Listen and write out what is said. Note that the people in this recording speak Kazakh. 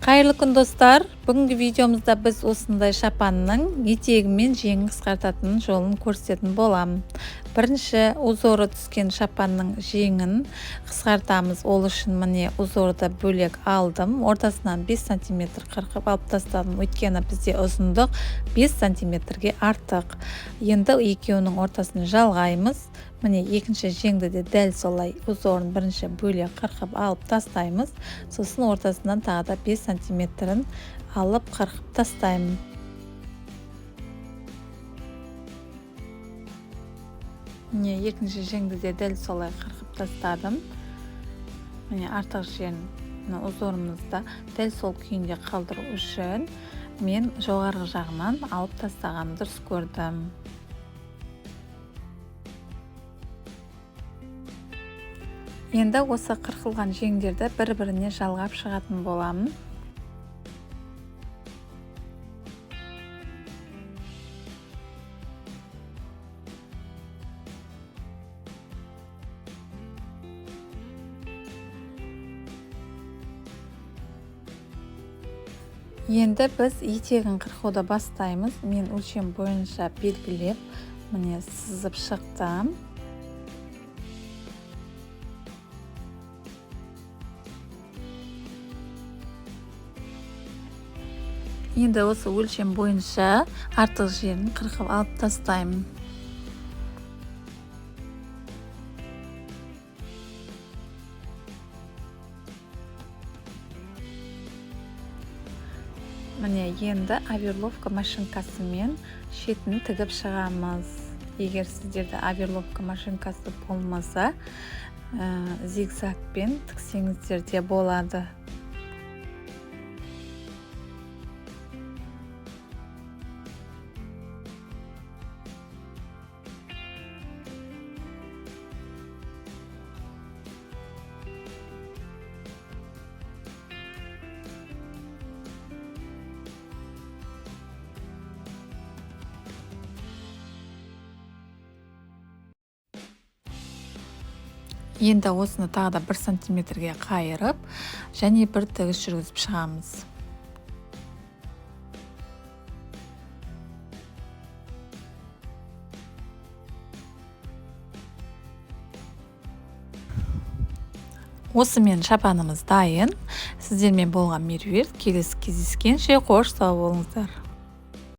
Қайырлы күн, достар! Бүгінгі видеомызда біз осындай шапанның етегі мен жеңін қысқартатын жолын көрсететін боламын. Бірінші узоры түскен шапанның жеңін қысқартамыз. Ол үшін, міне, узорды бөлек алдым, ортасынан 5 сантиметр қырқып алып тастадым, өйткені бізде ұзындық 5 сантиметрге артық. Енді екеуінің ортасын жалғаймыз. Міне, екінші жеңді де дәл солай узорын бірінші бөлек қырқып алып тастаймыз, сосын ортасынан тағы да 5 сантиметрін алып қырқып тастаймын. Міне, екінші жеңді де дәл солай қырқып тастадым. Міне, артық жерін, мына узорымызды дәл сол күйінде қалдыру үшін мен жоғарғы жағынан алып тастағанды дұрыс көрдім. Енді осы қырқылған жеңдерді бір-біріне жалғап шығатын боламын. Енді біз етегін қырқуды бастаймыз. Мен өлшем бойынша белгілеп, міне, сызып шықтым. Енді осы өлшем бойынша артық жерін қырқып алып тастаймын. Міне, енді оверловка машинкасымен шетін тігіп шығамыз. Егер сіздерде оверловка машинкасы болмаса, зигзагпен тіксеңіздер де болады. Енді осыны тағы да 1 сантиметрге қайырып және бір тігіс жүргізіп шығамыз. Осымен шапанымыз дайын. Сіздермен болған Меруерт. Келесі кездескенше қош сау болыңыздар!